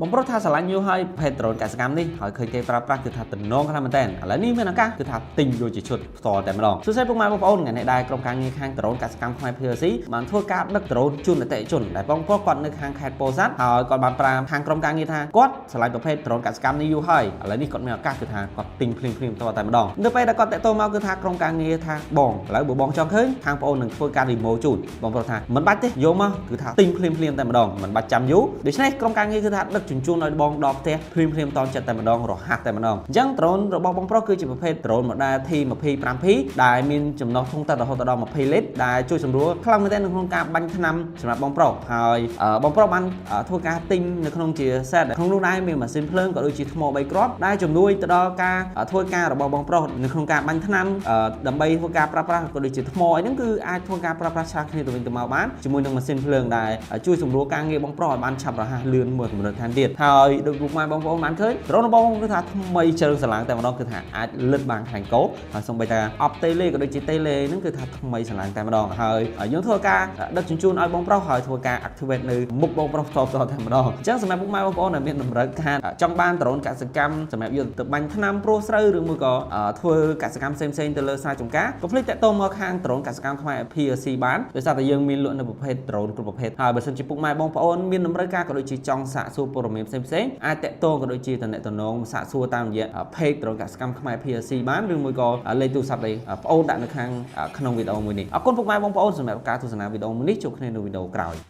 បងប្រុសថាស្រឡាញ់យូរហើយប្រភេទដ្រូនកសិកម្មនេះហើយឃើញគេប្រើប្រាស់គឺថាតំណងខ្លាំងមែនតើឥឡូវនេះមានឱកាសគឺថាទិញយកជាឈុតផ្ទាល់តែម្ដងសួស្តីពុកម៉ែបងប្អូនថ្ងៃនេះដែរក្រុមការងារខាងដ្រូនកសិកម្មខ្មែរ PLC បានធ្វើការដឹកដ្រូនជូនអតិថិជនដែលបងប្រុសគាត់នៅខាងខេត្តពោធិ៍សាត់ហើយគាត់បានប្រាខាងក្រុមការងារថាគាត់ស្រឡាញ់ប្រភេទដ្រូនកសិកម្មនេះយូរហើយឥឡូវនេះគាត់មានឱកាសគឺថាគាត់ទិញភ្លាមភ្លាមផ្ទាល់តែម្ដងនៅពេលដែលគាត់តាក់ទងមកគឺថាក្រុមការងារថាបងឥឡូវបើបងចង់ឃើញខាងបងអូននឹងធ្វើការ demo ជូនបងប្រុសថាមិនបាច់ទេយកមកគឺថាទិញភ្លាមភ្លាមតែម្ដងមិនបាច់ចាំយូរដូច្នេះក្រុមការងារគឺថាដឹកជញ្ជូនឲ្យបងដល់ផ្ទះភ្លាមភ្លាមតចិត្តតែម្ដងរហ័សតែម្ដងអញ្ចឹងដ្រូនរបស់បងប្រុសគឺជាប្រភេទដ្រូន model T25P ដែលមានចំណុះធុងទឹករហូតដល់20លីត្រដែលជួយសម្រួលខ្លាំងមែនទែននៅក្នុងការបាញ់ថ្នាំសម្រាប់បងប្រុសហើយបងប្រុសបានធ្វើការទិញនៅក្នុងជា set ក្នុងនោះដែរមានម៉ាស៊ីនភ្លើងក៏ដូចជាថ្ម3គ្រាប់ដែលជំនួយទៅដល់ការធ្វើការរបស់បងប្រុសនៅក្នុងការបាញ់ថ្នាំដើម្បីធ្វើការប្រើប្រាស់ក៏ដូចជាថ្មអីហ្នឹងគឺអាចធ្វើការប្រើប្រាស់ឆ្លាស់គ្នាទៅវិញទៅមកបានជាមួយនឹងម៉ាស៊ីនភ្លើងដែលជួយសម្រួលការងារបងប្រុសឲ្យបានឆាប់រហ័សលឿនមួយកម្រិតថែមទៀតហើយដូចពុកម៉ែបងប្អូនបានឃើញដ្រូនរបស់បងគឺថាថ្មីជ្រើងស្រឡាងតែម្ដងគឺថាអាចលិតបានខ្លាញ់កោហើយសូម្បីតែអប់តេលេក៏ដូចជាតេលេហ្នឹងគឺថាថ្មីស្រឡាងតែម្ដងហើយយើងធ្វើការដឹកជញ្ជូនឲ្យបងប្រុសហើយធ្វើការ activate នៅមុខបងប្រុសផ្ទាល់ផ្ទាល់តែម្ដងអញ្ចឹងសម្រាប់ពុកម៉ែបងប្អូនដែលមានតម្រូវការចង់បានដ្រូនកសិកម្មសម្រាប់យកទៅបាញ់ថ្នាំព្រោះស្រូវឬមួយក៏ធ្វើកសិកម្មផ្សេងៗទៅលើស្រែចម្ការកុំភ្លេចតាក់ទងមកខាងដ្រូនកសិកម្មខ្មែរ PLC បានដោយសារតែយើងមានលក់នៅប្រភេទដ្រូនគ្រប់ប្រភេទហើយបើសិនជាពុកម៉ែបងប្អូនមានតម្រូវការក៏ដូចជាចង់សាកសួរព័ត៌មានផ្សេងៗអាចតាក់ទងក៏ដូចជាតំណតំណងសាកសួរតាមរយៈ page ដ្រូនកសិកម្មខ្មែរ PLC បានឬមួយក៏លេខទូរស័ព្ទដែលប្អូនដាក់នៅខាងក្នុងវីដេអូមួយនេះអរគុណពុកម៉ែបងប្អូនសម្រាប់ការទស្សនាវីដេអូមួយនេះជួបគ្នានៅវីដេអូក្រោយ។